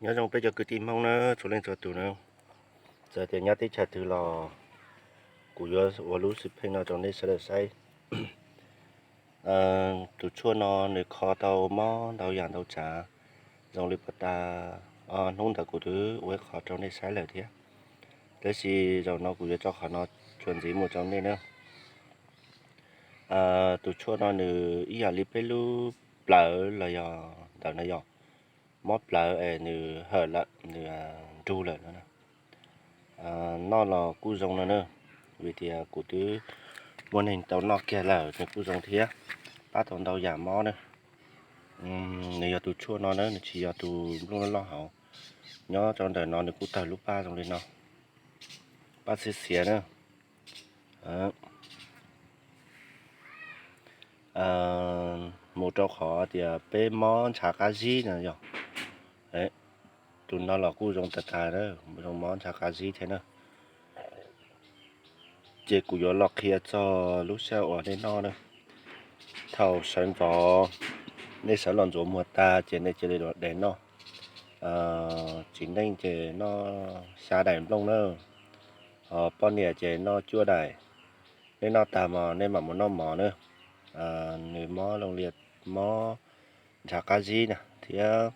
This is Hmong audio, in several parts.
Nyob zoo peb cov kwv tij Hmoob na, txhua leej txhua tus na, txawm tias nyob teb chaws twg los kuv yuav ua lub xwm pheej no rau nej sawv daws saib. Tus tshuaj no nws kho tau mob ntau yam ntau tsav, zoo li puas tas ob hnub ntawd kuv twb ua ib qho rau nej saib lawm thiab, tab sis zaum no kuv yuav tso qhov no tsuas ntxiv mus rau nej na. Tus tshuaj no nws ib yam li peb lub plawv los yog ntawm no yog mob plawv es nws hawm lawm, nws nrug lawm no. Noj los kuj zoo no na, vim tias kuv twb muaj neeg tau noj kiag lawm, nws kuj zoo thiab, pab tau ntau yam mob na. Nws yog tus tshuaj no na, nws tsis yog tus nplooj loj loj hauv. Nyob rau ntawm no nws kuj tawg lub paj zoo li no, paj xiav xiav na. Mus rau qhov tias peb mob ntshav qab zib no yog, tus no los kuj zoo tas tas, zoo mob ntshav qab zib thiab na. Ces kuv yuav los qhia txog lub sij hawm uas nej noj na. Thaum sawv ntxov nej sawv los ntxuav muag tag ces nej cia li los de noj. Txiv neej ces noj xya daim nplooj na, ho poj niam ces noj cuaj daim. Nej noj tag mas nej mam mus noj mov na. Nws mob zoo li mob ntshav qab zib na thiab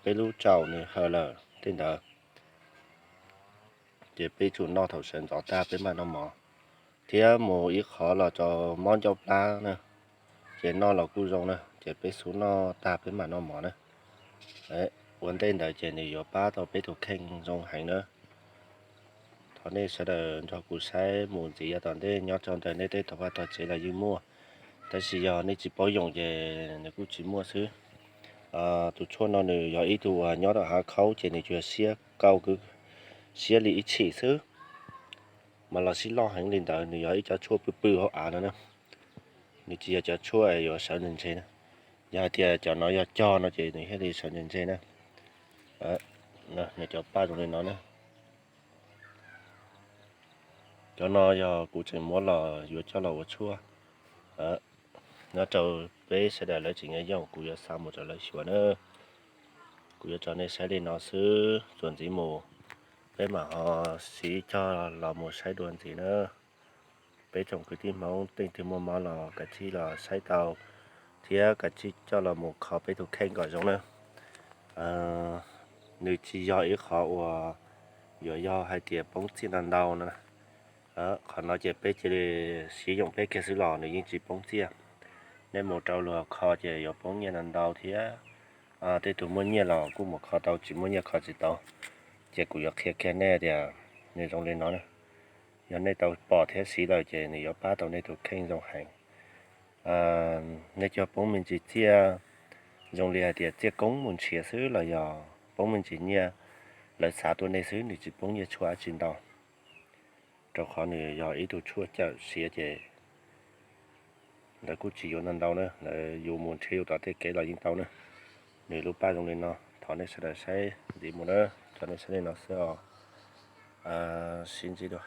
peb lub tsaum nws hawm lawm tej ntawd, ces peb tsum noj thaum sawv ntxov tag peb mam noj mov. Thiab mus ib qhov los rau mob ncauj plab na, ces noj los kuj zoo na, ces peb xub noj tag peb mam noj mov na. Ua ntej ntawd ces nws yuav pab tau peb tus kheej zoo heev na. Thov nej sawv daws nrog kuv saib mus ntxiv yav tom ntej, nyob rau ntawm nej tej tog vaj tog tsev los yeej muaj, tab sis yog nej tsis paub yoom ces nws kuj tsis muaj xwb. Tus tshuaj no nws yog ib tug uas nyob rau hav khaub ces nws tsuas siab kauj, siab li ib tshim xwb, mas los sib loj heev li ntawd. Nws yog ib cov tshuaj pw pw hauv av no na, nws tsis yog cov tshuaj yuav sawv ntseg ntseg na. Yog hais tias cov no yog cog no ces nws thiaj li sawv ntseg ntseg na. Nws cov paj zoo li no na. Cov no yog kuv tseem muab los yuav coj los ua tshuaj. Nyob rau peb sawv daws lawv tseem nyob yooj kuv yuav xa mus rau lawv xyuas na. Kuv yuav tso nej saib li no xwb, txuas ntxiv mus peb mam ho siv coj los mus saib dua ntxiv na. Peb tsoom kwv tij Hmoob tej twg muaj mob los kav tsij los saib tau, thiab kav tsij coj los mus kho peb tus kheej kom zoo na. Nws tsis yog ib qhov uas yuav yog hais tias poob txiaj ntau ntau no. Qhov no ces peb cia li siv yoom peb kiag xwb los nws yeej tsis poob txiaj. Nej mus rau luag kho ces yuav poob nyiaj ntau ntau thiab. Tej tus muaj nyiaj los kuj mus kho tau, tsis muaj nyiaj kho tsis tau. Ces kuv yuav qhia kiag nej tias nws zoo li no na. Yog nej tau pom thiab siv lawm ces nws yuav pab tau nej tus kheej zoo heev. Nej cog poob me ntsis txiaj, zoo li hais tias txiaj koob mus nrhiav xwb los yog poob me ntsis nyiaj lawv xav tuaj nej xwb, nws tsis poob nyiaj tshuaj dab tsi ntau. Rau qhov nws yog ib tug tshuaj cawm siav ces lawv kuj tsis yuav ntau ntau na, lawv yus mus nrhiav yus tom tej kev los yeej tau na. Nws lub paj zoo li no, thov nej sawv daws saib ntxiv mus na, tso nej saib li no xwb os. Sib ntsib dua.